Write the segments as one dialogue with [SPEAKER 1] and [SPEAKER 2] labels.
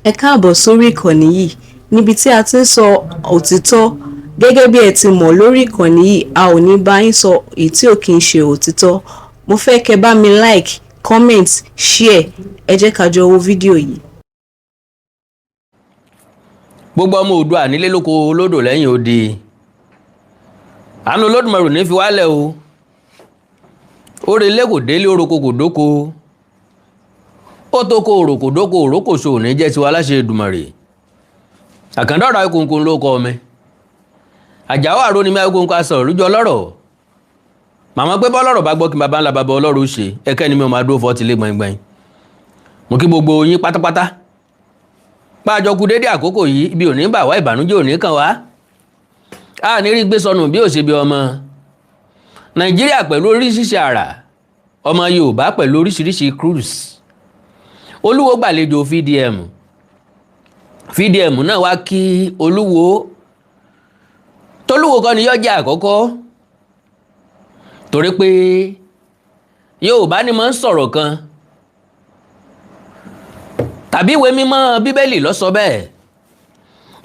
[SPEAKER 1] Ẹ káàbọ̀ sórí ìkànnì yìí níbi tí a ti ń sọ òtítọ́. Gẹ́gẹ́ bí ẹ ti mọ̀, lórí ìkànnì yìí, a ò ní bá yín sọ èyí tí ò kí ń ṣe òtítọ́. Mo fẹ́ kẹ́ bá mi like, comment, share. Ẹ jẹ́ ká jọ wo fídíò yìí.
[SPEAKER 2] Gbogbo ọmọ Oòduà nílé, lóko, lódò, lẹ́yìn odi, àánú Olódùmarè ò ní fi wálẹ̀ o. Ó relé kò délé, oroko kò dóko, ó tó kó òrò kò dóko, òrókòso ò ní jẹ́ tiwa láṣẹ Èdùmàrè. Àkàndọ̀rọ̀ Ayíkóńkó ló kọ́ mi, Àjàó àrò ni mi, Ayíkóńkó asọ̀rọ̀ lójú ọlọ́rọ̀. Màmá pé bọ́lọ́rọ̀ bá gbọ́ kí baba ńlá baba ọlọ́rọ̀ ó ṣe ẹ̀kẹ́ ni mi ò máa dúró fọ́ tilé gbọ̀ngbọ̀n. Mo kí gbogbo yín pátápátá pàjọ kú dédé àkókò yìí. Ibi ò ní bà wá, ìbànújẹ́ ò ní kàn wá, a ní rí gbé sọnù bí ò ṣe bí ọmọ Nàìjíríà pẹ̀lú oríṣiríṣi àrà, ọmọ Yorùbá pẹ̀lú oríṣiríṣi cruise. Olúwo gbàlejò VDM, VDM náà wá kí Olúwo. Tolúwo kọ́ ni yọjà àkọ́kọ́, torí pé Yorùbá ni mo ń sọ̀rọ̀ kan tàbí ìwé mímọ́ Bíbélì ló sọ bẹ́ẹ̀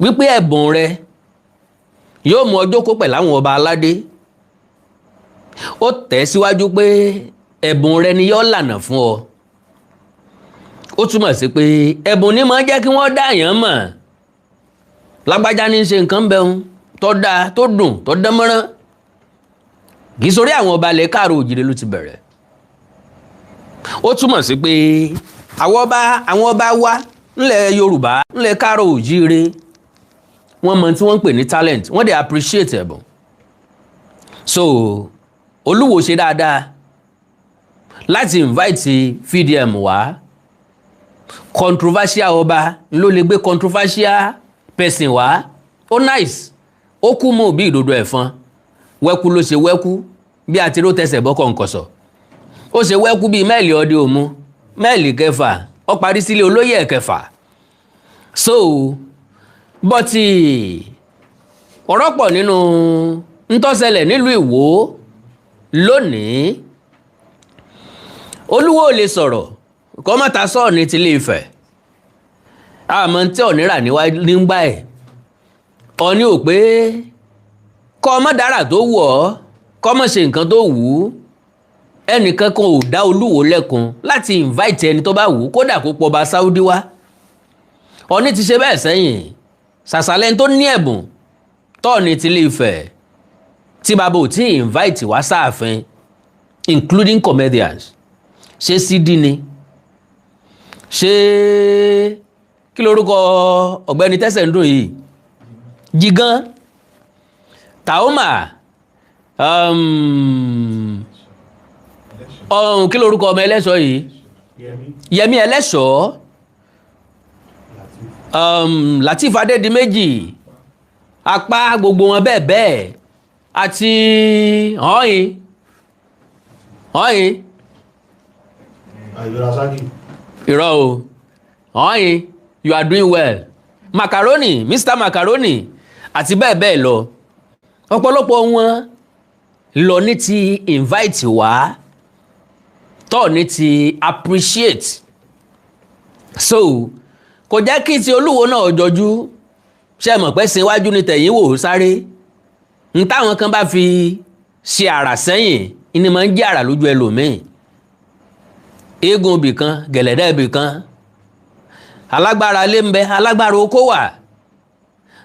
[SPEAKER 2] wípé ẹ̀bùn rẹ yóò mú ọjọ́ kó pẹ̀lú àwọn ọba aládé. Ó tẹ̀ síwájú pé ẹ̀bùn rẹ ni yóò lànà fún ọ. Ó túmọ̀ sí pé ẹ̀bùn ni máa jẹ́ kí wọ́n dá àyàn mọ̀. Lágbájá ní í ṣe nǹkan bẹ́ẹ̀ tó dáa, tó dùn, tó dán mọ́rán. Kì í sórí àwọn ọba ilẹ̀ káàró òjìrè ló ti bẹ̀rẹ̀. Ó túmọ̀ sí pé àwọn ọba wa ńlẹ̀ Yorùbá, ńlẹ̀ káàró òjìrè, wọ́n mọ tí wọ́n ń pè ní talent, wọ́n dẹ̀ appreciate ẹ̀bùn. So Olúwo ṣe dáadáa láti invite VDM wá. Controversial ọba ló lè gbé controversial person wá. Ó nice, ó kú mọ́ bí ìdodo ẹ̀fọn. Wẹ́kú ló ṣe wẹ́kú bí àtiró tẹsẹ̀ bọ́kọ̀ nkọ̀sọ̀. Ó ṣe wẹ́kú bíi mẹ́ẹ̀lì ọdẹ òmu, mẹ́ẹ̀lì kẹfà, ó parí sílé olóyè kẹfà. So but ọ̀rọ̀ pọ̀ nínú ntọ́sẹ̀lẹ̀ nílùú Ìwó lónìí. Olúwo lè sọ̀rọ̀ kọ́mọ́ta sọ̀rọ̀ ní tilé Ifẹ̀, àmọ́ tí ọ̀ní rà nígbà ẹ̀. Ọ̀ní ò pé kọ́ ọmọ dára tó wù ọ́, kọ́ ọmọ ṣe nǹkan tó wù ú. Ẹnìkan kan ò dá Olúwo lẹ́kun láti invite ẹni tó bá wù ú, kódà kó pọba Saudi wá. Ọ̀ní ti ṣe bẹ́ẹ̀ sẹ́yìn. Sàṣàlẹ̀ tó ní ẹ̀bùn tọ́ọ̀ni tilé Ifẹ̀ tí bàbá ò tí ì invite wá sáàfin, including comedians. Ṣé sídìí ni? Ṣé kí lorúkọ ọ̀gbẹ́ni tẹ́sẹ̀ ń dùn yìí? Jigan Taoma, kí lorúkọ ọmọ ẹlẹ́ṣọ́ yìí? Yẹmí Ẹlẹ́ṣọ́, Lateef Adédìméjì, apá gbogbo wọn bẹ́ẹ̀ bẹ́ẹ̀, àti ọ̀hìn ọ̀hìn. Irọ́ o, ọ̀hìn, you are doing well. Macaroni, Mr Macaroni, àti bẹ́ẹ̀ bẹ́ẹ̀ lọ. Ọ̀pọ̀lọpọ̀ wọn lọ ní ti invite wá, tọ́ ní ti appreciate. So kò jẹ́ kí ti Olúwo náà jọjú. Ṣe mọ̀ pé síwájú ni tẹ̀yìn wò ó sáré n táwọn kan bá fi ṣe àrà sẹ́yìn ni máa ń jẹ́ àrà lójú ẹlòmíì. Eégún ibì kan, gẹ̀lẹ́dẹ́ ibì kan, alágbára lé ń bẹ, alágbára oko wà.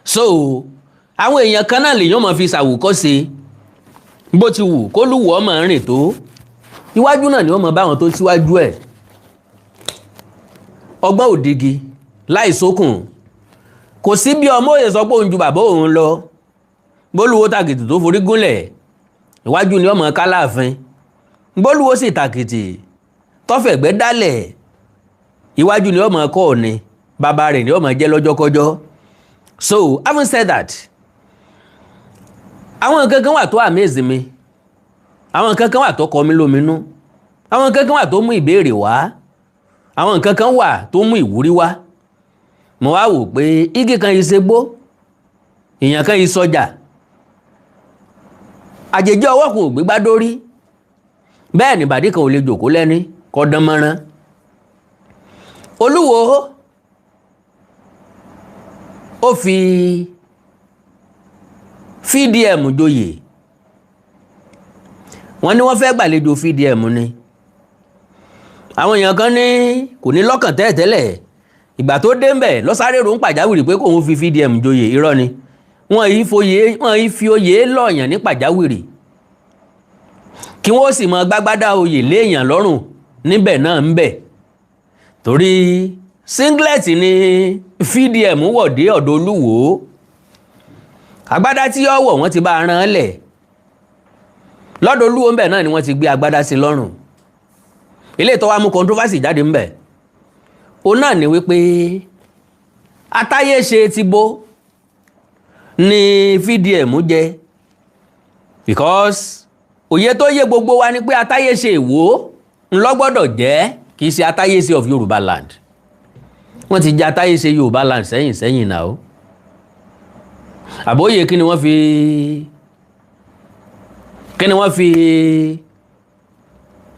[SPEAKER 2] So àwọn èèyàn kan náà lèèyàn máa fi ṣàwòkọ́ṣe. Bó ti wù kó lùwọ́ ọmọ rìn tó, iwájú náà ni wọ́n máa bá wọn tó síwájú ẹ̀. Ọgbọ́n òdigi láì sókùn kò sí. Bí ọmọ òye sọ pé òun ju bàbá òun lọ, bólúwo tàkìtì tó forí gúnlẹ̀, iwájú ni ọmọ kálàfin. Bólúwo sì tàkìtì tọ́fẹ̀gbẹ́ dálẹ̀, iwájú ni ọmọ kọ́ ni bàbá rẹ̀ ni ọmọ jẹ́ lọ́jọ́kọ́jọ́. So having said that, àwọn nǹkan kan wà tó amaze mi, àwọn nǹkan kan wà tó kọ mí lóminú, àwọn nǹkan kan wà tó mú ìbéèrè wá, àwọn nǹkan kan wà tó mú ìwúrí wá. Mo wá wò pé igi kan yìí ṣe gbó, èèyàn kan yìí sọjà, àjèjì ọwọ́ kan ò gbégbá dórí. Bẹ́ẹ̀ ni bàdí kan ò lè jòkó lẹ́ni kọ́ dán mọ́rán. Olúwo Ó fi VDM joyè. Wọ́n ní wọ́n fẹ́ gbàlejò VDM ni. Àwọn èèyàn kan ní kò ní lọ́kàn tẹ́lẹ̀tẹ́lẹ̀, ìgbà tó dé ńbẹ̀ lọ́sàrè rò ń pàjáwìrì pé kóun fi VDM joyè. Irọ́ ni. Wọ́n yìí foyè, wọ́n yìí fi oyè lọ̀yàn ní pàjáwìrì, kí wọ́n sì mọ gbágbádá oyè léèyàn lọ́rùn níbẹ̀ náà ń bẹ̀, torí singlet ni VDM wọ̀ dé ọ̀dọ̀ Olúwo. Agbádá tí yọ wọ̀, wọ́n ti bá a rán lẹ̀ lọ́dọ̀ Olúwo ńbẹ̀ náà ni wọ́n ti gbé agbádá sí lọ́rùn. Ilé tó wá mú controversy jáde ńbẹ̀, òun náà ni wípé atáyé ṣe ti bó ni VDM jẹ, because òye tó yé gbogbo wa ni pé atáyé ṣe Ìwó ńlọ́gbọ́dọ̀ jẹ́, kì í ṣe atáyé ṣe of Yorùbá land. Wọ́n ti jẹ́ atáyé ṣe Yorùbá land sẹ́yìn sẹ́yìn náà o. Àbóyè kí ni wọ́n fi, kí ni wọ́n fi,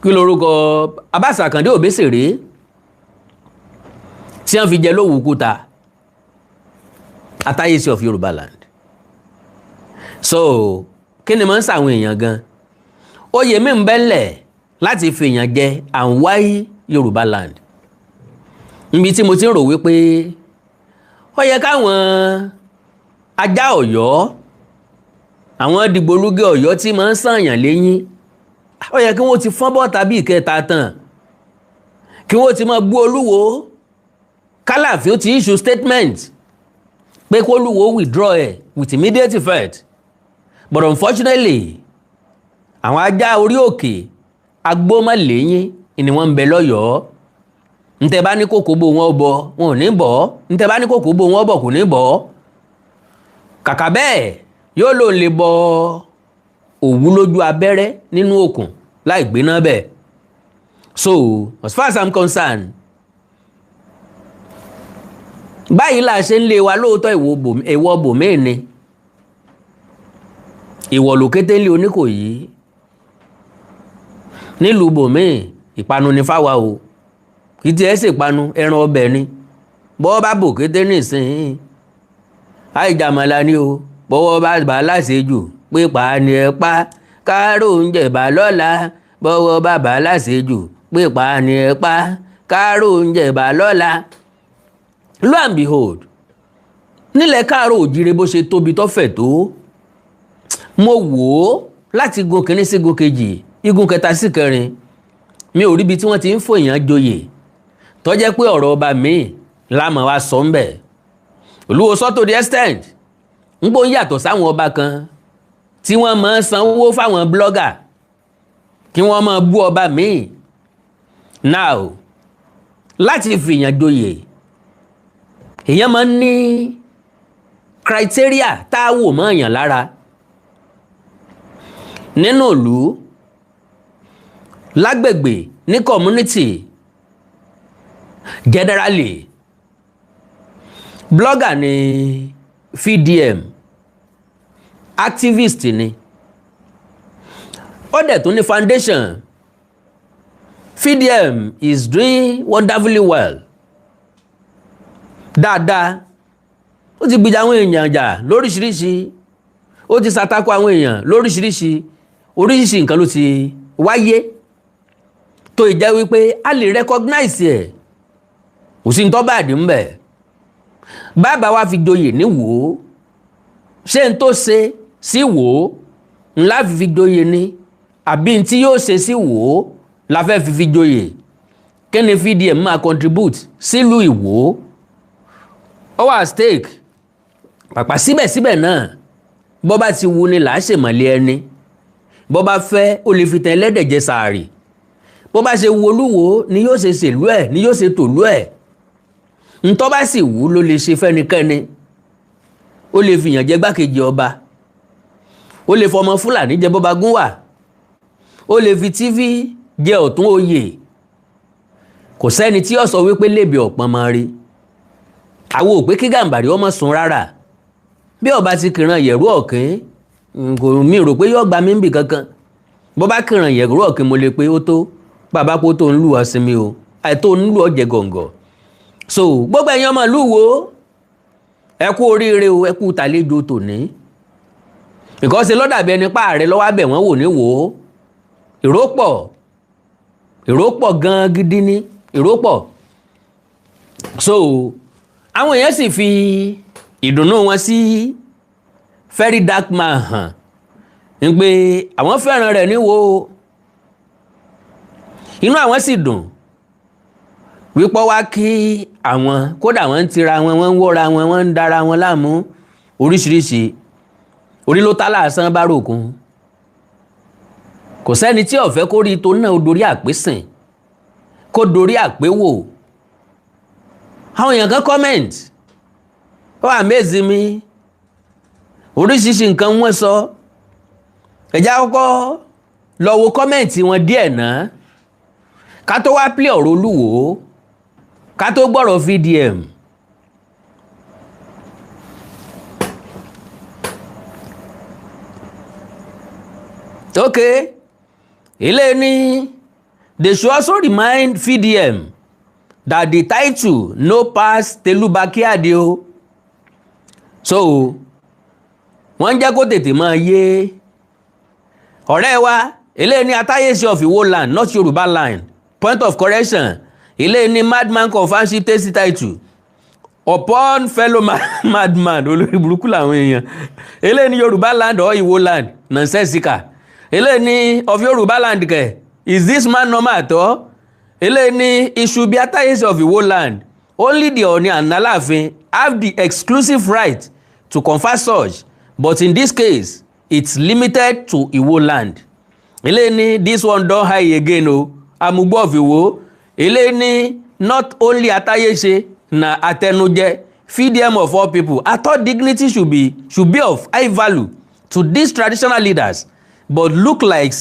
[SPEAKER 2] kí lorúkọ Abbas Àkàndé Òbésèré tí wọ́n fi jẹ lówù kúta atáyéṣe of Yorùbá land? So kí ni mo ń sàwọn èèyàn gan oyè mi ń bẹ́lẹ̀ láti fi èèyàn jẹ, and why Yorùbá land? Níbi tí mo ti ń rò wípé ó yẹ káwọn ajá Ọ̀yọ́, àwọn dìgbòlugi Ọ̀yọ́ tí máa ń sànyàn léyìn, ó yẹ kí wọ́n ti fọ́n bọ́ta bí ìkẹta tán, kí wọ́n ti máa bú Olúwo, kálàfin ó ti issue statement pé kó Olúwo withdraw ẹ̀ with immediate effect. But unfortunately, àwọn ajá orí òkè agbómọ̀lẹ́yìn ni wọ́n ń bẹ lọ́yọ̀ọ́. Ntẹ bá ní kókó bó wọn bọ, wọn ò ní bọ̀. Ntẹ bá ní kókó bó wọn bọ̀, kò ní bọ̀. Kàkà bẹ́ẹ̀, yóò lòun lè bọ òwú lójú abẹ́rẹ́ nínú òkun láì gbéná bẹ́ẹ̀. So as far as I'm concerned, báyìí là ṣe ń lé wa lóòótọ́. Ìwọ bòmíì ni ìwọ̀ lòkété ńlẹ̀ Oníkòyí nílùú bòmíì. Ìpanu ni fáwa o, kì í tiẹ̀ ṣèpanu, ẹran ọbẹ̀ ni. Bọ́wọ́ bá bò kété nísìnyí, àìjàmọ̀lá ni o. Bọ́wọ́ bá bá láṣejù, pípa ni ẹ pa kárò oúnjẹ bá lọ́la. Bọ́wọ́ bá bá láṣejù, pípa ni ẹ pa kárò oúnjẹ bá lọ́la. Lo and behold, nílẹ̀ káàró òjìrè, bó ṣe tóbi tó fẹ̀ tó, mo wò ó láti gun kínní sí gun kejì, igun kẹta sí kẹrin, mi ò ríbi tí wọ́n ti ń fòyàn joyè tó jẹ́ pé ọ̀rọ̀ ọba míì lámọ̀ wá sọ ń bẹ̀. Olúwo sọ to the extent ń gbó yàtọ̀ sáwọn ọba kan tí wọ́n máa ń sanwó fáwọn blogger kí wọ́n máa bú ọba míì. Now, láti fìyàn joyè, èèyàn máa ń ní criteria tá a wò mọ́ èèyàn lára nínú ìlú, lágbègbè, ní community generally. Blogger ni VDM, activist ni, ó dẹ̀ tún ní foundation. VDM is doing wonderfully well, dáadáa. Ó ti gbìjà àwọn èèyàn jà lóríṣiríṣi, ó ti ṣàtakò àwọn èèyàn lóríṣiríṣi. Oríṣiríṣi nǹkan ló ti wáyé tó ìjẹ́ wípé a lè recognize ẹ̀. Kò sí ní tó bá àdé ń bẹ̀. Bàbá wa fi joyè ní wò ó, ṣé n tó ṣe sí wò ó ńlá fi joyè ni, àbí n tí yóò ṣe sí wò ó la fẹ́ fi joyè? Kí ni VDM máa contribute sílùú Ìwó? Ó wà stake pàpà. Síbẹ̀síbẹ̀ náà, bọ́ bá ti wu ni là á ṣèmọ̀lé ẹni. Bọ́ bá fẹ́, ó lè fi tẹ ẹlẹ́dẹ̀ jẹ sàárì. Bó bá ṣe wu Olúwo ni yóò ṣe ṣèlú ẹ̀, ni yóò ṣe tòlú ẹ̀. Ntọ́ bá sì wù ló lè ṣe fẹ́nikẹ́ni. Ó lè fìyàn jẹ gbákejì ọba, ó lè fọmọ Fúlàní jẹ bọ́ba gúnwà, ó lè fi tífí jẹ ọ̀tún oyè. Kò sẹ́ni tí ó sọ wípé lébi ọ̀pọ̀n máa rí. Àwọn ò pé kí Gàǹbàrí ọmọ sùn rárá. Bí ọba ti kìran yẹ̀rú ọ̀kín, kò mí rò pé yóò gba mí níbì kankan. Bó bá kìran yẹ̀rú ọ̀kín, mo lè pé ó tó bàbá kó tó ń lù ọ́ sinmi o, àìtó ń lù ọ́ jẹ gọ̀ǹgọ̀. So gbogbo ẹ̀yin ọmọ ìlú wo, Ẹ kú oríire o, ẹ kú tàlejò tòní, because lọ́dàbí ẹni pa ààrẹ lọ́wọ́ abẹ̀ wọ́n wò ní wò ó. Èrò pọ̀, èrò pọ̀ gan-an gidi ní èrò pọ̀. So àwọn èèyàn sì fi ìdùnnú wọn sí Very Dark Man hàn ń pé àwọn fẹ́ràn rẹ̀ níwò, inú àwọn sì dùn wípọ́ wá kí àwọn. Kódà wọ́n ń tira wọn, wọ́n ń wọ́ra wọn, wọ́n ń dara wọn láàmú oríṣiríṣi. Orí ló tá láàsán bá ròkun, kò sẹ́ni tí ó fẹ́ kó rí tó náà dorí àpésìn, kó dorí àpéwò. Àwọn èèyàn kan comment, ó amaze mi, oríṣiríṣi nǹkan wọ́n sọ. Ẹ̀já kọ́kọ́ lọ wo comment wọn díẹ̀ náà, ká tó wá play ọ̀rọ̀ Olúwo, ká tó gbọ́rọ̀ VDM. Okay, ilé ní, they should also remind VDM that the title no pass Telu Backyard o. So wọ́n jẹ́ kó tètè máa yé ọ̀rẹ́ wa. Eléyìí ní Atáyéṣe of Iwo land, not Yorùbá land. Point of correction. Eléyìí ní madman confirm chieftaincy title upon fellow madman. Olórí burúkú làwọn èèyàn. Eléyìí ní Yorùbá land or Iwo land, nonsensical. Eléyìí ní of Yorùbá land kẹ, is this man normal at all? Eléyìí ní it should be Atáyéṣe of Iwo land. Only the Ọọ̀ni and Aláàfin have the exclusive right to confer such, but in this case it's limited to Iwo land. Eléyìí ní this one don high again o, amugbo of Iwo. Eléyìí ní not only Atáyéṣe na atẹnujẹ. VDM of all people, I thought dignity should be of high value to these traditional leaders, but look like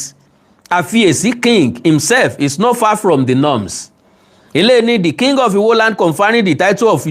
[SPEAKER 2] Afiesi king himself is not far from the norms. Eléyìí ní the king of Iwo land conferring the title of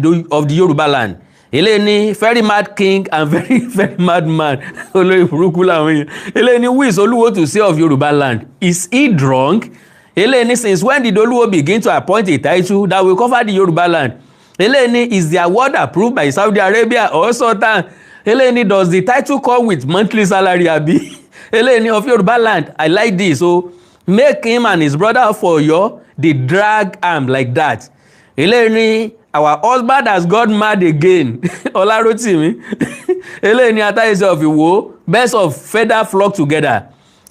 [SPEAKER 2] the Yoruba land. Eléyìí ní very mad king and very very mad man. Olórí burúkú làwọn èèyàn. Eléyìí ní who is Olúwo to say of Yoruba land? Is he drunk? Eléyìí ní since when did Olúwo begin to appoint a title that will cover the Yoruba land? Eléyìí ní is the award approved by Saudi Arabia or Sultan? Eléyìí ní does the title come with monthly salary abi? Eléyìí ní of Yoruba land, I like this o, make him and his brother for Oyo dey drag am like that. Eléyìí ní our husband has gone mad again, Ọláròtìmí. Eléyìí ní Atáyéṣe of Ìwó, birds of feather flock together.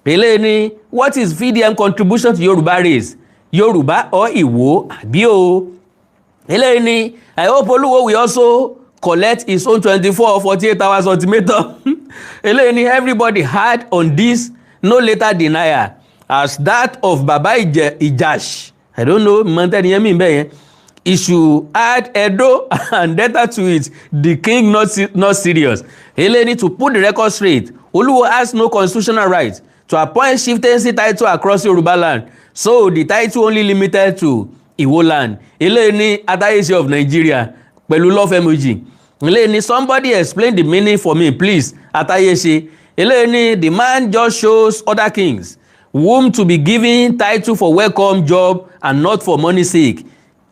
[SPEAKER 2] Eléyìí ní what is VDM contribution to Yoruba race, Yoruba or Ìwó àbí o? Eléyìí ní I hope Olúwo will also collect his own 24 or 48 hours ultimatum. Eléyìí ní everybody hard on this, no later denial as that of Baba Ijash. I don't know mọ̀ntẹ́ni yẹn mi bẹ́ẹ̀ yẹn. He should add Edo and Delta to it. The king not serious. Eléyìí ní to put the record straight, Olúwo has no constitutional right to appoint chieftaincy title across Yoruba land, so the title only limited to Iwo land. Eléyìí ní Atáyéṣe of Nigeria pẹ̀lú love emoji. Eléyìí ní somebody explain the meaning for me please, Atáyéṣe. Eléyìí ní the man just shows other kings whom to be given title for welcome job and not for money sake.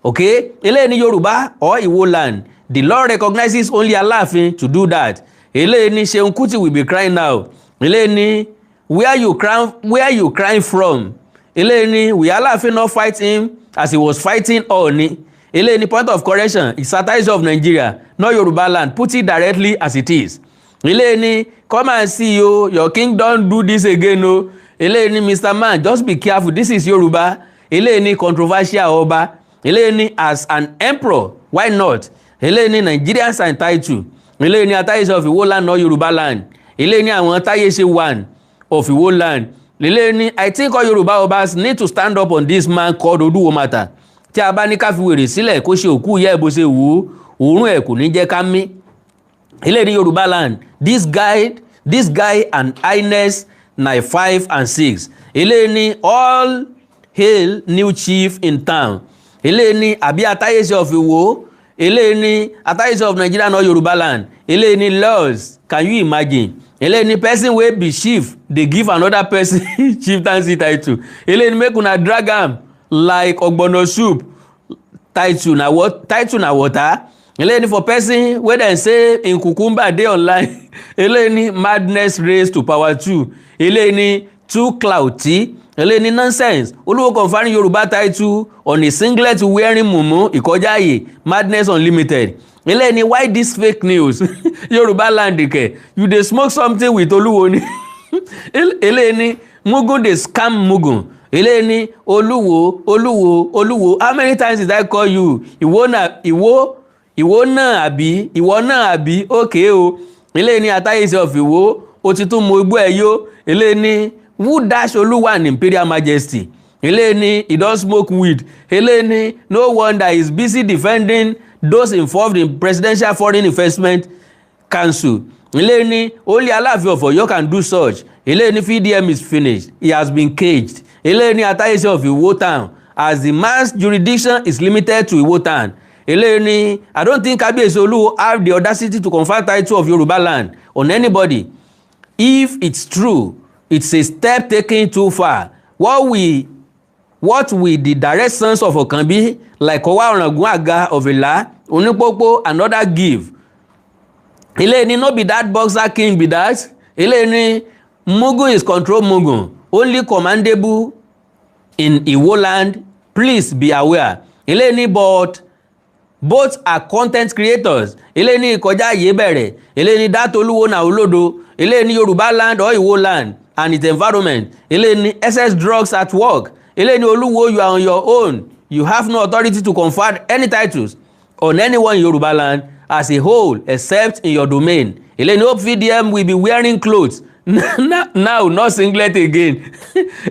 [SPEAKER 2] Okay, eléyìí ní Yorùbá or Iwo land, the law recognizes only Aláàfin to do that. Eléyìí ní Seun Kuti will be crying now. Eléyìí ní where you crying from? Eléyìí ní will Aláàfin not fight him as he was fighting Ọọ̀ni? Eléyìí ní point of correction, it's Atáyéṣe of Nigeria, not Yoruba land. Put it directly as it is. Eléyìí ní come and see o, your king don do this again o. Eléyìí ní Mr. Man, just be careful, this is Yoruba. Eléyìí ní controversial ọba. Eléyìí ní as an emperor, why not? Eléyìí ní Nigerians are entitled. Eléyìí ní Atáyéṣe of Iwo land, not Yoruba land. Eléyìí ní àwọn Táyéṣe one of Iwo land. Eléyìí ní I think all Yoruba obas need to stand up on this man called Olúwo matter. Tí a bá ní ká fi wèrè sílẹ̀ kó ṣe òkú ìyá ẹ̀ bó ṣe wù ú, òórùn ẹ̀ kò ní jẹ́ ká mí. Eléyìí ní Yorùbá land, this guy and highness na five and six. Eléyìí ní all hail new chief in town. Eléyìí ní àbí Atáyéṣe of Ìwó? Eléyìí ní Atáyéṣe of Nigeria, not Yorùbá land. Eléyìí ní laws, can you imagine? Eléyìí ní person wey be chief dey give another person chieftaincy title. Eléyìí ní make una drag am like ogbono soup, title na what, title na water. Eléyìí ní for person wey dem say im cucumber dey online. Eléyìí ní madness raised to power two. Eléyìí ní too clouty. Eléyìí ní nonsense, Olúwo conferring Yorùbá title on a singlet wearing mumu, ìkọjá àyè, madness unlimited. Eléyìí ní why this fake news? Yorùbá land kẹ, you dey smoke something with Olúwo ni. Eléyìí ní mugun dey scam mugun. Eléyìí ní Olúwo, Olúwo, Olúwo, how many times did I call you? Ìwọ náà, ìwọ, ìwọ náà àbí, ìwọ náà àbí? Okay o. Eléyìí ní Atáyéṣe of Ìwó, o ti tún mu igbó ẹ yó. Eléyìí ní who dash Olúwa and Imperial Majesty? Eléyìí ní he don smoke weed. Eléyìí ní no wonder he is busy defending those involved in Presidential Foreign Investment Council. Eléyìí ní only Aláàfin of Ọ̀yọ́ can do such. Eléyìí ní VDM is finished, he has been caged. Eléyìí ní Atáyéṣe of Ìwó town, as the man's jurisdiction is limited to Ìwó town. Eléyìí ní I don't think Kábíyèsí Olúwo have the audacity to confer title of Yorùbá land on anybody. If it's true, it's a step taken too far. What will the direct sons of Ọ̀kànbí like Ọwá Ọ̀ràngún Àga of Ìlá, Onípópó and other give? Eléyìí ní no be that boxer king be that. Eléyìí ní mugun is control mugun, only commandable in Iwo land, please be aware. Eléyìí ní but both are content creators. Eléyìí ní ìkọjá àyè bẹ̀rẹ̀. Eléyìí ní that Olúwo na olódo. Eléyìí ní Yorùbá land or Iwo land and its environment. Eléyìí ní excess drugs at work. Eléyìí ní Olúwo, you are on your own. You have no authority to confer any titles on anyone in Yorùbá land as a whole except in your domain. Eléyìí ní hope VDM will be wearing clothes now, not singlet again.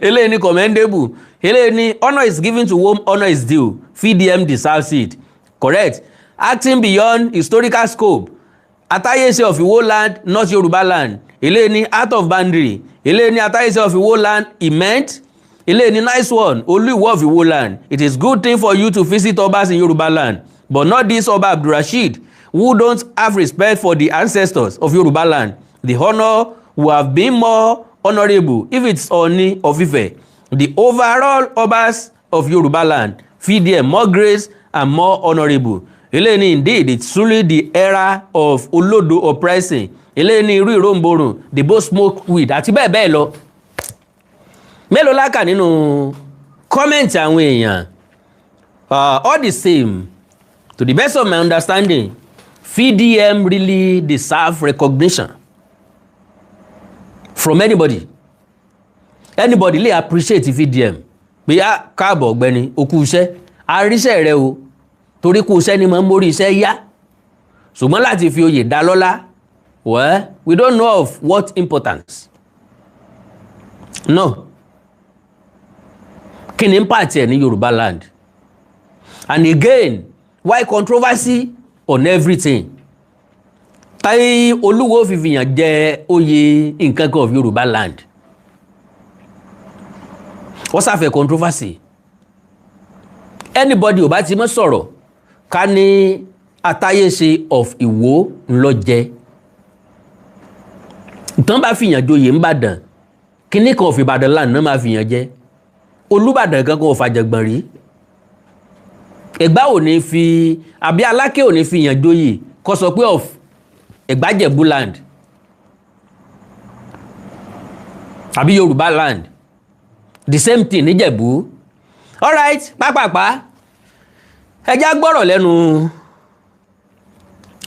[SPEAKER 2] Eléyìí ní commendable. Eléyìí ní honour is given to whom honour is due. VDM deserves it. Correct. Acting beyond historical scope. Atayese of Iwo land, not Yoruba land. Eléyìí ní out of boundary. Eléyìí ní Atayese of Iwo land, he meant. Eléyìí ní nice one, Olú Ìwó of Iwo land. It is good thing for you to visit obas in Yoruba land, but not this Oba Abdulrasheed who don't have respect for the ancestors of Yoruba land. The honour would have been more honourable if it's Ooni of Ife. The overall obas of Yoruba land feed them more grace and more honourable. Eléyìí ní indeed, it's truly the era of olodo uprising. Eléyìí ní irú ìròǹborùn, they both smoke weed, àti bẹ́ẹ̀ bẹ́ẹ̀ lọ. Mélòó lákà nínú comment àwọn èèyàn? All the same, to the best of my understanding, VDM really deserve recognition from anybody. Anybody lè appreciate VDM pé á káàbọ̀, ọ̀gbẹ́ni, o kú iṣẹ́, àríṣẹ́ rẹ o, torí kú iṣẹ́ ni mo ń mórí iṣẹ́ yá. Ṣùgbọ́n láti fi oyè dá lọ́lá, well, we don't know of what importance. No, kí ni impact ẹ̀ ní Yorùbá land? And again, why controversy on everything? Táyé Olúwo fi fìyàn jẹ oyè nǹkan kan of Yorùbá land, wọ́n sáfẹ́ controversy. Anybody ò bá ti mọ́ sọ̀rọ̀ ká ní Atáyéṣe of Ìwó ńlọ jẹ tán bá fìyàn joyè ńbàdàn, kíní kan of Ìbàdàn land náà máa fìyàn jẹ. Olúbàdàn kankan ò fàjẹgbọ̀n rí. Ẹ̀gbá ò ní fi, àbí Aláké ò ní fìyàn joyè kó sọ pé of Ẹ̀gbájẹ̀bú land àbí Yorùbá land. The same thing níjẹ̀bú. Alright, pápápá, ẹjá gbọ́rọ̀ lẹ́nu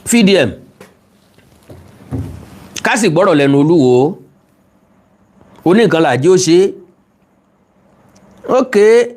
[SPEAKER 2] VDM, ká sì gbọ́rọ̀ lẹ́nu Olúwo. Oníkan làjí ó ṣe. Okay.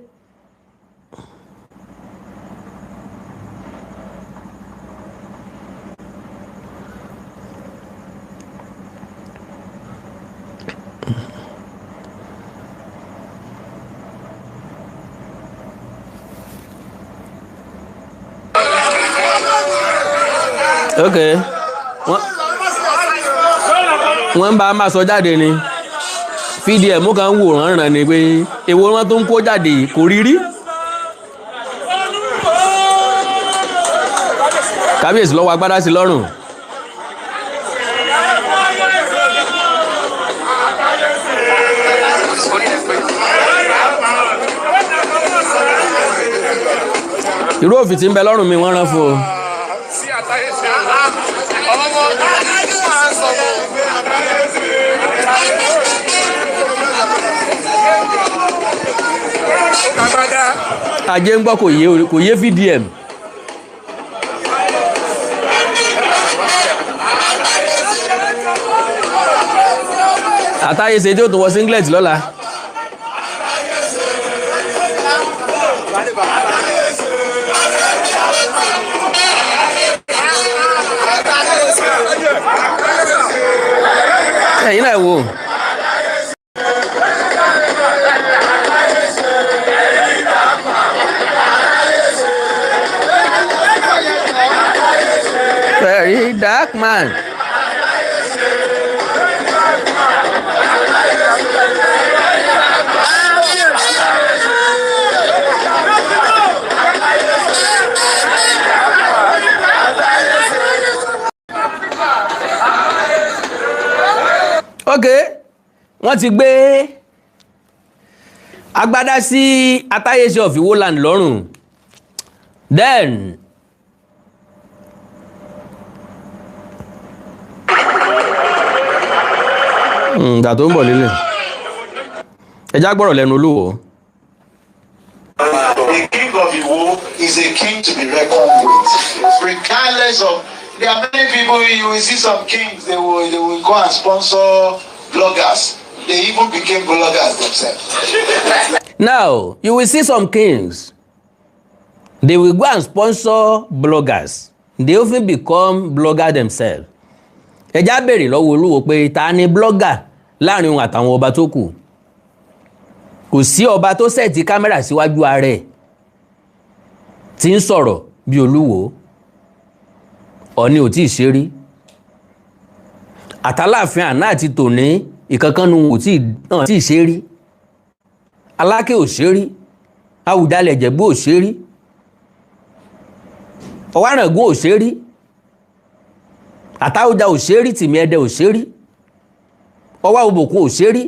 [SPEAKER 2] Ok, wọ́n ń bá a máa sọ jáde ni. VDM kan ń wòran ràn ni pé èwo wọn tó ń kó jáde yìí, kò rí rí. Kábíyèsí lọ́wọ́ agbádá sí lọ́rùn. Irú òfin tí ń bẹ lọ́rùn mi, wọ́n rán fún o.
[SPEAKER 3] Sí.
[SPEAKER 2] Ajé ń gbọ́ kò yé, kò yé VDM. Àtàyè ṣe tí ó tún wọ singlet lọ́la. Ẹ̀yin náà wò. Very dark man. Ok, wọ́n ti gbé agbádá sí Atáyéṣe of Iwoland lọ́rùn. Then ìgbà tó ń bọ̀ lílẹ̀, ẹ já gbọ́rọ̀ lẹ́nu Olúwo.
[SPEAKER 3] The king of Iwo is a king to be reckoned with, regardless of. There are many people, you will see some kings, they will go and sponsor bloggers. They even became bloggers themselves.
[SPEAKER 2] Now, you will see some kings, they will go and sponsor bloggers. They often become bloggers themselves. Ẹ já béèrè lọ́wọ́ Olúwo pé ta ni blogger láàrin òun àtàwọn ọba tó kù? Kò sí ọba tó set camera síwájú ara ẹ̀ tí ń sọ̀rọ̀ bí Olúwo. Ọ̀ní ò tí ì ṣe rí àtàláàfin àná àti tòní, ìkankan nu ò tí ì ṣe rí. Aláké ò ṣe rí, Àwùjalẹ̀ Ìjẹ̀bú ò ṣe rí, Ọ̀wárangún ò ṣe rí, Àtàwùjá ò ṣe rí, Tìmí Ẹdẹ ò ṣe rí, Ọwá Òbòkun ò ṣe rí.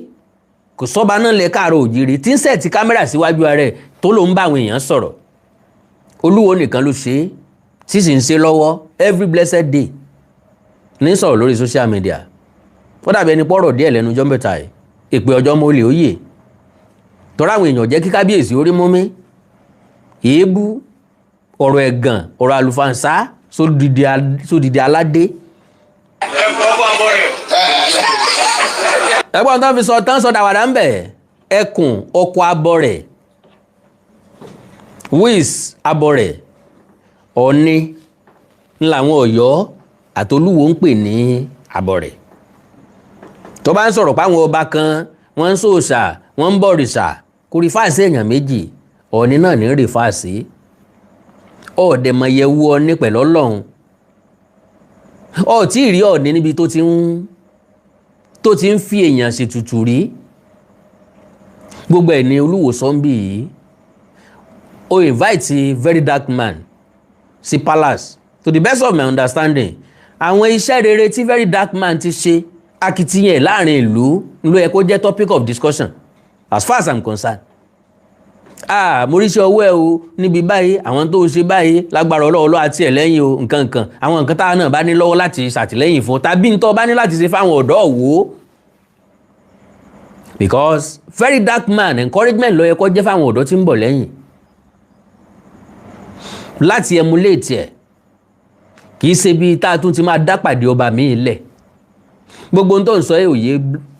[SPEAKER 2] Kò sọ́ba náà lẹ káàárọ̀ òjìrì tí ń set camera síwájú ara ẹ̀ tó ló ń bá àwọn èèyàn sọ̀rọ̀. Olúwo nìkan ló ṣe é, tí sì ń ṣe lọ́wọ́ every blessed day, ní sọ̀rọ̀ lórí social media. Ó dàbí ẹni pọ̀rọ̀ díẹ̀ lẹ́nu ọjọ́ mẹ́ta yìí, ìpè ọjọ́ mọ́ olè ó yè tọ́ra àwọn èèyàn jẹ́ kí kábíyèsí orí mú mi, èébú, ọ̀rọ̀ ẹ̀gàn, ọ̀rọ̀ àlùfànṣá sódìdí aládé. Ẹgbọ́n tán fi sọ tán sọ dàwàdà ń bẹ̀, ẹkùn ọkọ̀ abọ́ rẹ̀, wíìs abọ́ rẹ̀, Ọ̀ní ńláwọn Ọ̀yọ́ àtolúwo ń pè ní abọ́ rẹ̀. Tó bá ń sọ̀rọ̀ páwọn ọba kan wọ́n ń sòòṣà, wọ́n ń bọ̀rìṣà, kò refer sí èèyàn méjì, Ọ̀ní náà ní refer sí. Ọ̀ọ́dẹ̀mọ̀yẹ̀wò Ọ̀ní pẹ̀lú Ọlọ́run, ọ̀ọ́tí ìrí Ọ̀ní níbi tó ti ń fi èèyàn ṣètùtù rí. Gbogbo ẹ̀ ní Olúwo sọ́ńbì yìí. Ó invite Very Dark Man sí palace. To the best of my understanding, àwọn iṣẹ́ rere tí Very Dark Man ti ṣe, akitiyan láàrin ìlú ló yẹ kó jẹ́ topic of discussion, as far as I'm concerned. Ah, mo rí iṣẹ́ ọwọ́ ẹ o níbi báyìí, àwọn tó ṣe báyìí, lágbára ọlọ́ọ̀lọ́ àti ẹ̀ lẹ́yìn o, nǹkan nǹkan, àwọn nǹkan táwọn náà bá ní lọ́wọ́ láti ṣàtìlẹ́yìn fún tàbí ntọ́ bá ní láti ṣe fáwọn ọ̀dọ́ wò ó, because Very Dark Man, encouragement ló yẹ kó jẹ́ fáwọn ọ̀dọ́ tí ń bọ̀ lẹ́yìn láti emulate ẹ̀. Kì í ṣe bí tá a tún ti máa dá pàdé ọba míì lẹ̀. Gbogbo ohun tó ń sọ yìí ò yé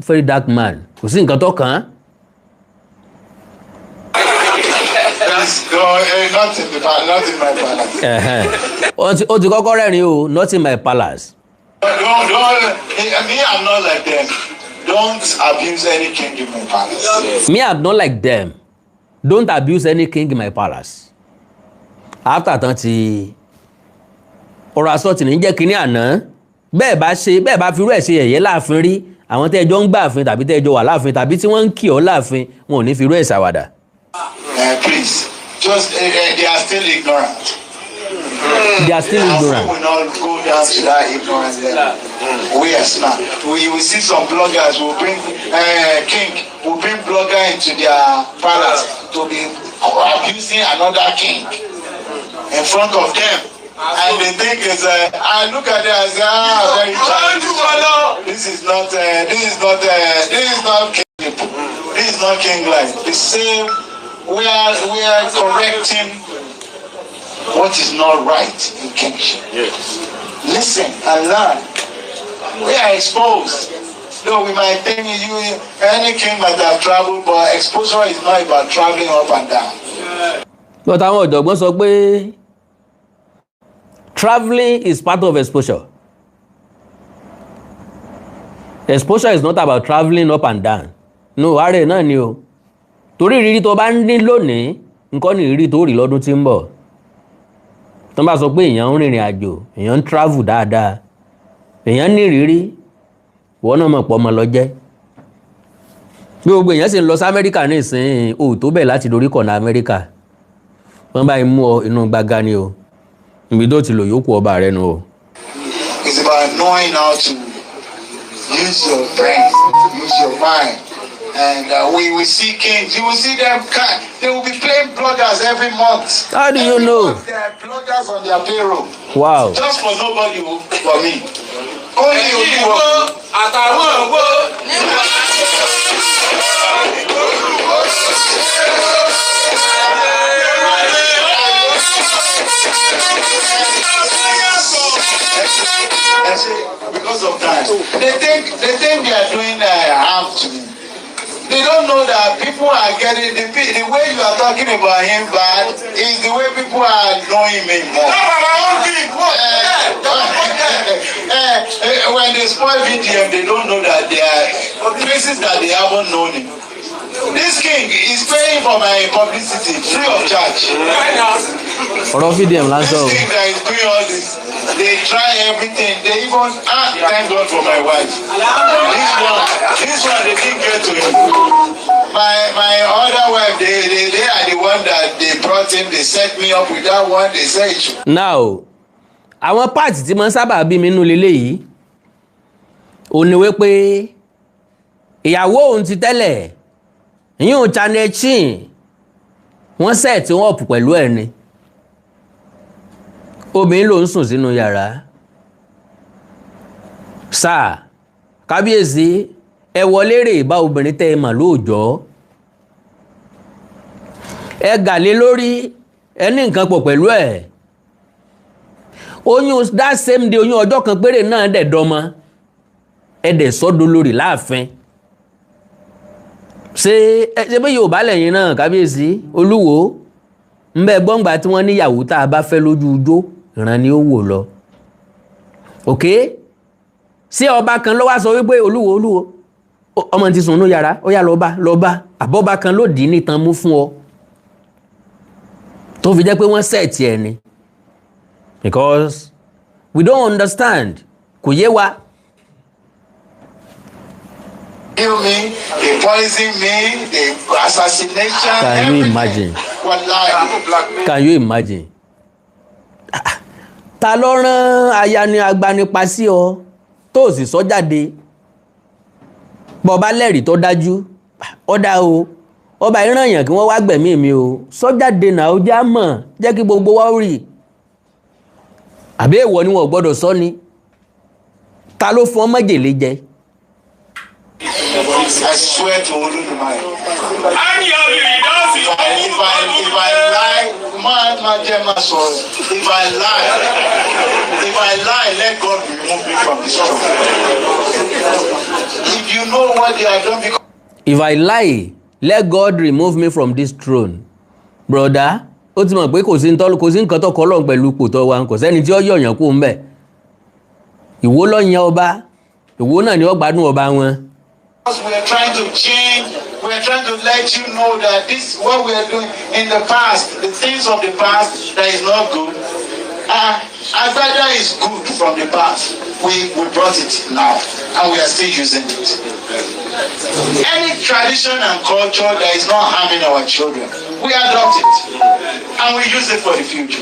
[SPEAKER 2] Very Dark Man, kò sí nǹkan tó kàn án.
[SPEAKER 3] No, not in my palace.
[SPEAKER 2] Ẹ̀hẹ́n. Ó ti kọ́kọ́ rẹ́rìn o, not in my palace.
[SPEAKER 3] Don't, me, I'm not like them. Don't abuse any king in my palace.
[SPEAKER 2] Me, I'm not like them. Don't abuse any king in my palace. After tán ti ọ̀rọ̀ asọ́tì ní jẹ́ kínní àná, bẹ́ẹ̀ bá ṣe bẹ́ẹ̀ bá firú ẹ̀ ṣe yẹ̀yẹ́ láàfin rí, àwọn tẹ́ ẹ jọ ń gbà àfin tàbí tẹ́ ẹ jọ wà láàfin tàbí tí wọ́n ń kì ọ́ láàfin, wọn ò ní firú ẹ̀ ṣàwàdà.
[SPEAKER 3] Please, just they are still ignorant.
[SPEAKER 2] They are still
[SPEAKER 3] And
[SPEAKER 2] ignorant.
[SPEAKER 3] we will not go down to that ignorance level. We are smart. We will see some bloggers will bring king will bring blogger into their palace to be abusing another king in front of them. And they think it's I look at it and say, "Ah, very childish. This is not king. This is not king life." The same, we are correcting what is not right in kingship. Listen and learn. We are exposed. Though we might think you any king might have traveled, but exposure is not about traveling up and down.
[SPEAKER 2] But àwọn ọ̀jọ̀gbọ́n sọ pé travelling is part of exposure. Exposure is not about travelling up and down. No, ààrẹ náà ni o, torí ìrírí tó bá ń ní lónìí nǹkan ní ìrírí tó rí lọ́dún tí ń bọ̀. Tó bá sọ pé èèyàn ń rìnrìn àjò, èèyàn ń travel dáadáa, èèyàn ní ìrírí, ìwọ náà mọ̀ pọ̀ ọmọ lọ jẹ́. Bí gbogbo èèyàn sì ń lọ sí Amẹ́ríkà nísìnyí, o ò tó bẹ̀ láti dorí kọ̀nà Amẹ́ríkà. Wọ́n bá mú ọ inú gbága ni o, ibi tó ti lò yókù ọba rẹ nu o.
[SPEAKER 3] It's about knowing how to use your brain, use your mind. And we will see kings. You will see them. They will be playing bloggers every month.
[SPEAKER 2] How do you
[SPEAKER 3] Every
[SPEAKER 2] know?
[SPEAKER 3] month they are bloggers on their payroll.
[SPEAKER 2] Wow.
[SPEAKER 3] Just for nobody, for me. Only
[SPEAKER 4] Ẹ̀yin
[SPEAKER 3] Olúwo.
[SPEAKER 4] wo àtàwọn wo nígbà.
[SPEAKER 3] I say, because of that. They think they are doing harm to me. They don't know that people are getting the way you are talking about him bad is the way people are knowing me more. When they spoil VDM, they don't know that there are places that they haven't known him. This king is paying for my publicity free of charge.
[SPEAKER 2] Ọ̀rọ̀ VDM lásán o.
[SPEAKER 3] This king that is doing all this, they try everything. They even, ah, thank God for my wife. This one, they didn't get to him. My other wife, they are the one that they brought him. They set me up with that one. They say it should
[SPEAKER 2] Now, àwọn part tí mo ń sábà bí mi nínú leléyìí ò ní wípé ìyàwó òun ti tẹ́lẹ̀ ìyún Channel Chin, wọ́n set wọ́n up pẹ̀lú ẹ̀ ni. Obìnrin ló ń sùn sínú yàrá sáà. Kábíyèsí, ẹ wọlé rè bá obìnrin tẹ́ ẹ mà lóòjọ́, ẹ gàlé lórí, ẹ ní nǹkan pọ̀ pẹ̀lú ẹ̀. Oyún that same day, oyún ọjọ́ kan péré náà dẹ̀ dọ́mọ, ẹ dẹ̀ sọ́dọ̀ lórí láàfin. Ṣé ẹ ṣe bí Yorùbá lẹ́yìn náà, kábíyèsí Olúwo ńbẹ gbọ́ngbà tí wọ́n níyàwó tá a bá fẹ́ lójú ijó, ìran ni ó wò lọ. Ok, ṣé ọba kan ló wá sọ wípé Olúwo, Olúwo, ọmọ ti sùn ní yàrá, ó yá, lọ bá, lọ bá àbọ̀bá kan ló dì í nítan mú fún ọ tó fi jẹ́ pé wọ́n set ẹ̀ ni? Because we don't understand, kò yé wa.
[SPEAKER 3] Kill me, they poison me, they assassination.
[SPEAKER 2] Can you
[SPEAKER 3] Everything.
[SPEAKER 2] imagine?
[SPEAKER 3] Wallahi.
[SPEAKER 2] Can you imagine? Ta ló rán ayani agbanipa sí ọ tó o sì sọ jáde? Bọ́ ọba lẹ́rìí tó dájú, ọ̀dà o, ọba ìrànyàn kí wọ́n wá gbẹ̀mí mi o, sọ jáde náà, ó já mọ̀, jẹ́ kí gbogbo wa ó rí. Àbí èèwọ̀ ni wọn ò gbọ́dọ̀ sọ ni? Ta ló fún ọ májèlé jẹ?
[SPEAKER 3] I swear to Olódùmarè. If I lie, man, man, jẹ́ máa sọ̀rọ̀. If I lie, let God remove me from this throne. If you know what they have done, because
[SPEAKER 2] "If I lie, let God remove me from this throne." Broda, ó ti mọ̀ pé kò sí nǹkan tó kọ́ lọ́n pẹ̀lú ipò tó wa, kò sẹ́ni tí ó yọ̀yàn kó ń bẹ̀. Ìwó ló yan ọba, ìwó náà ni ó gbádùn ọba wọn.
[SPEAKER 3] We are trying to change, we are trying to let you know that this, what we are doing in the past, the things of the past that is not good. Agbada is good from the past. We brought it now and we are still using it. Any tradition and culture that is not harming our children, we adopt it and we use it for the future.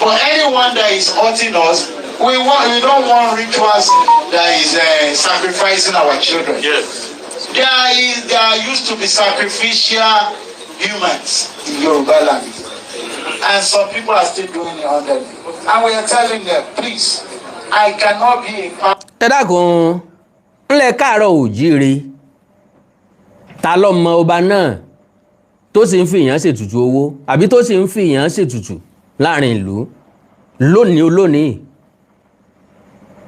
[SPEAKER 3] But anyone that is hurting us, we don't want rituals that is sacrificing our children. There used to be sacrificial humans in Yoruba land, and some people are still doing it under me. And we are telling them, please, I cannot be a part
[SPEAKER 2] Ẹ dákun, ńlẹ̀ káàárọ̀ òjíire, ta ló mọ ọba náà tó sì ń fi èèyàn ṣètùtù owó àbí tó sì ń fi èèyàn ṣètùtù láàrin ìlú lónìí olónìí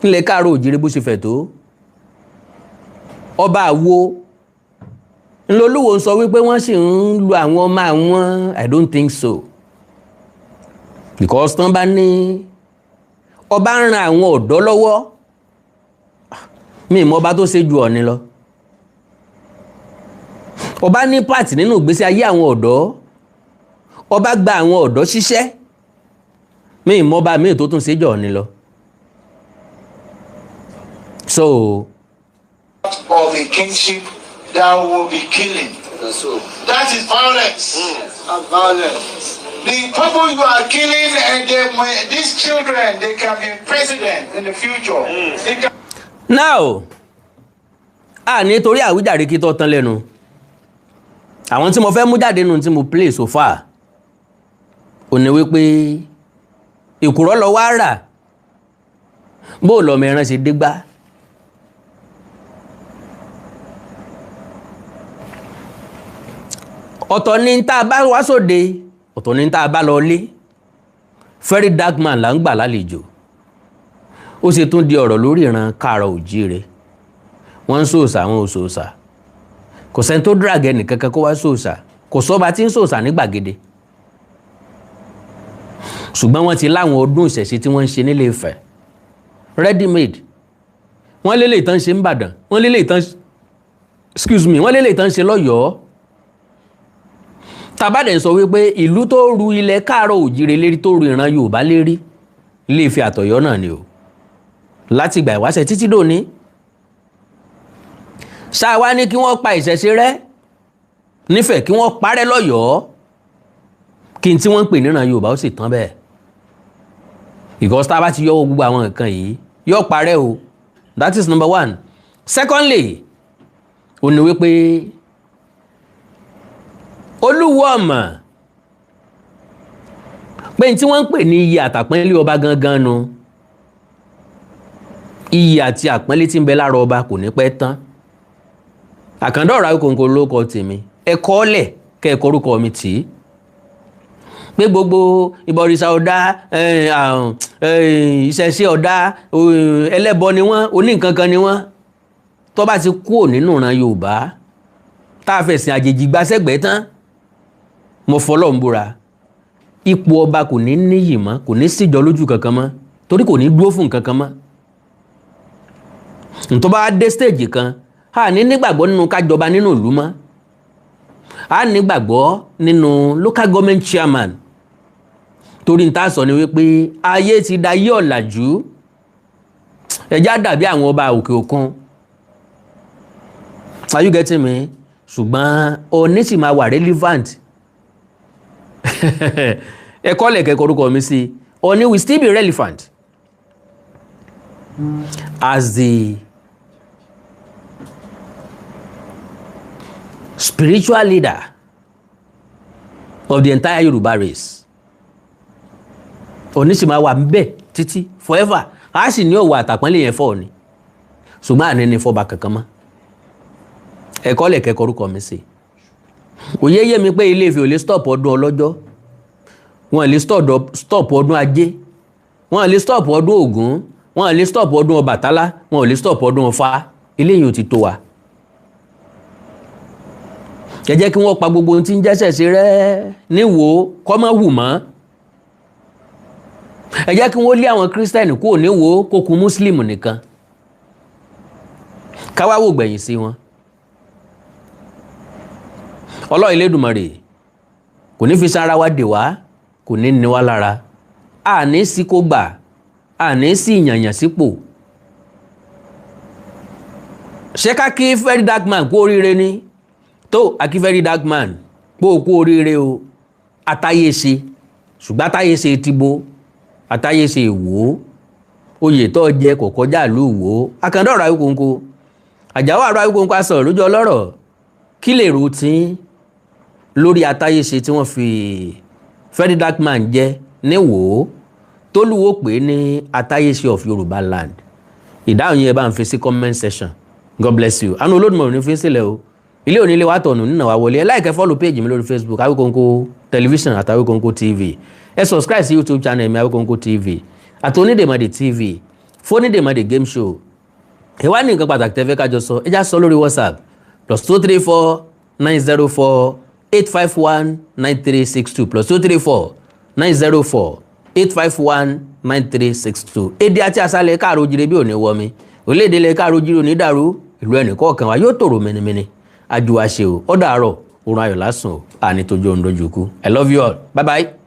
[SPEAKER 2] ńlẹ̀ káàárọ̀ òjíire bó ṣe fẹ̀ tó? Ọba àwo ńlọlúwo ń sọ wípé wọ́n sì ń lu àwọn ọmọ àwọn. I don't think so, because tán bá ní ọba ń ran àwọn ọ̀dọ́ lọ́wọ́, mi mọ ọba tó ṣe ju Ọ̀ọ̀ni lọ. Ọba ní part nínú ìgbésí ayé àwọn ọ̀dọ́, ọba gba àwọn ọ̀dọ́ ṣiṣẹ́. Mi mọ ọba míì tó tún ṣe jù Ọ̀ọ̀ni lọ. So
[SPEAKER 3] of a kingship that will be killing. That is violence.
[SPEAKER 4] Violence.
[SPEAKER 3] The people you are killing and they, these children, they can be president in the future. They can
[SPEAKER 2] Now, a nítorí àwíjàre kí tó tán lẹ́nu àwọn tí mo fẹ́ mú jáde nù tí mo play so far, ò ní wípé ìkùrọ́ lọ wá rà bó lọ́mọ ẹran ṣe dégbà. Ọ̀tọ̀ ni tá a bá wá sóde, ọ̀tọ̀ ni tá a bá lọ lé. Very Dark Man là ń gbà lálejò, ó sì tún di ọ̀rọ̀ lórí ìran káàrọ̀ òjíire. Wọ́n ń sòòsà, àwọn òsòòsà, kò sẹ́ni tó drag ẹnìkankan kó wá sòòsà, kò sọ́ba tí ń sòòsà ní gbàgede, ṣùgbọ́n wọ́n ti láwọn ọdún ìṣẹ̀ṣe tí wọ́n ń ṣe nílé Ifẹ̀ ready made. Wọ́n lélẹ̀ ìtàn ṣe ń Ìbàdàn, wọ́n lélẹ̀ ìtàn, excuse me, wọ́n lélẹ̀ ìtàn ṣe lọ́yọ̀ọ́. Tàbádẹ̀ ń sọ wípé ìlú tó ru ilẹ̀ káàrọ̀ òjíire lérí, tó ru ìran Yorùbá lérí, Ilé Ifẹ̀ àtọ̀yọ́ náà ni o, láti ìgbà ìwáṣẹ̀ títí dòní. Ṣáà wá ní kí wọ́n pa ìṣẹ̀ṣe rẹ́ nífẹ̀ẹ́, kí wọ́n parẹ́ lọ́yọ̀ọ́, kí n tí wọ́n ń pè níran Yorùbá ó sì tán bẹ́ẹ̀? Because tá a bá ti yọwọ́ gbogbo àwọn nǹkan yìí, yóò parẹ́ o. That is number one. Secondly, ó ní wípé Olúwo ọ̀mọ̀ pé n tí wọ́n ń pè ní iyì àtàpọ́nlé ọba gangan nu, iyì àti àpọ́nlé tí ń bẹ lára ọba kò ní pẹ́ tán. Àkàndá ọ̀rọ̀ Awíkonko ló kọ tèmi. Ẹ kọ́ ọ́lẹ̀ kẹ́ ẹ kọ orúkọ mi tì í pé gbogbo ìbọ̀rìṣà ọ̀dà, ìṣẹ̀ṣe ọ̀dà, ẹlẹ́bọ ni wọ́n, oníǹkankan ni wọ́n. Tó bá ti kúrò nínú ìran Yorùbá, tá a fẹ̀sìn àjèjì gba sẹ́gbẹ̀ẹ́ tán, mo fọlọ́ ń búra, ipò ọba kò ní níyì mọ́, kò ní síjọ lójú kankan mọ́, torí kò ní dúró fún nǹkan kan mọ́. Ntọ́ bá dé stage kan, a ní nígbàgbọ́ nínú kájọba nínú ìlú mọ́, a nígbàgbọ́ nínú local government chairman, torí n ta sọ ni wípé ayé ti da yí ọ̀làjú, ẹja dàbí àwọn ọba òkè òkun. Are you getting me? Ṣùgbọ́n Ọọ̀ni sì máa wà relevant. Ẹ̀kọ́ lẹ̀kẹ́ orúkọ mi sí, Ọọ̀ni will still be relevant as the spiritual leader of the entire Yoruba race. Ọọ̀ni sì máa wà ńbẹ̀ títí forever. A sì ní ọ̀wọ̀ àtàpọ́nlé yẹn fọ́ Ọọ̀ni, ṣùgbọ́n àní ní fọba kankan mọ́. Ẹ̀kọ́ lẹ̀kẹ́ orúkọ mi sí. Òye yé mi pé Ilé Ifẹ̀ ò lè stop ọdún ọlọ́jọ́, wọn lè stop ọdún ajé, wọn lè stop ọdún Ògún, wọn lè stop ọdún Ọbàtálá, wọn ò lè stop ọdún Ọfá. Eléyìí ò ti tó wa. Ẹ jẹ́ kí wọ́n pa gbogbo ohun tí ń jẹ́sẹ̀ sí rẹ́ níwò kọ́ mọ́ hù mọ́. Ẹ jẹ́ kí wọ́n lé àwọn kírísítẹ́nì kúrò níwò, kó kù mùsùlùmí nìkan, káwá wò gbẹ̀yìn sí wọn. Ọlọ́run Elédùmarè kò ní fi sára wa dè wá, kò ní ní wá lára, àní sí kó gbà, àní sí ìyànyàn sípò. Ṣé ká kí Very Dark Man kú oríire ni? Tó akí Very Dark Man kó kú oríire o, àtàyè ṣe, ṣùgbọ́n àtàyè ṣe ti bo àtàyè ṣe ìwò oyè tó jẹ kò kọjá ìlú Ìwó. Àkàndá ọ̀rọ̀ Awíkonko, Àjàwọ̀ àrò Awíkonko asọ̀rọ̀ lójú ọlọ́rọ̀. Kí lè rò tí lórí àtàyè ṣe tí wọ́n fi Very Dark Man jẹ níwò? Tólúwo pè é ní Atáyéṣe of Yorùbá land? Ìdáhùn yẹn, bá ń fi sí comment section. God bless you. Àánú Olódùmarè ní fi ń sílẹ̀ o. Ilé òní ilé wa tọ̀nù nínú wa wọlé. Ẹ like, follow page mi lórí Facebook, Awikonko Television àti Awikonko TV. Ẹ subscribe sí YouTube channel mi, Awikonko TV àti Onídèmọdè TV, Fónídèmọdè game show. Ẹ wá ní nǹkan pàtàkì tẹ́ fẹ́ kájọ sọ, ẹ já sọ lórí WhatsApp, +234 904 851 9362, +234 904 851 9362. Èdè àti àṣàlẹ̀ káàró jíire bí òní wọmi, orílẹ̀-èdè ilẹ̀ káàró jíire òní dàrú, ìlú ẹnì kọ̀ọ̀kan wa yóò tòrò mẹ́nimẹ́ni. Àjùwàṣe o, ó dàárọ̀, oorun ayọ̀ lásùn o, àní tójú òun dojú kú. I love you all, bye bye.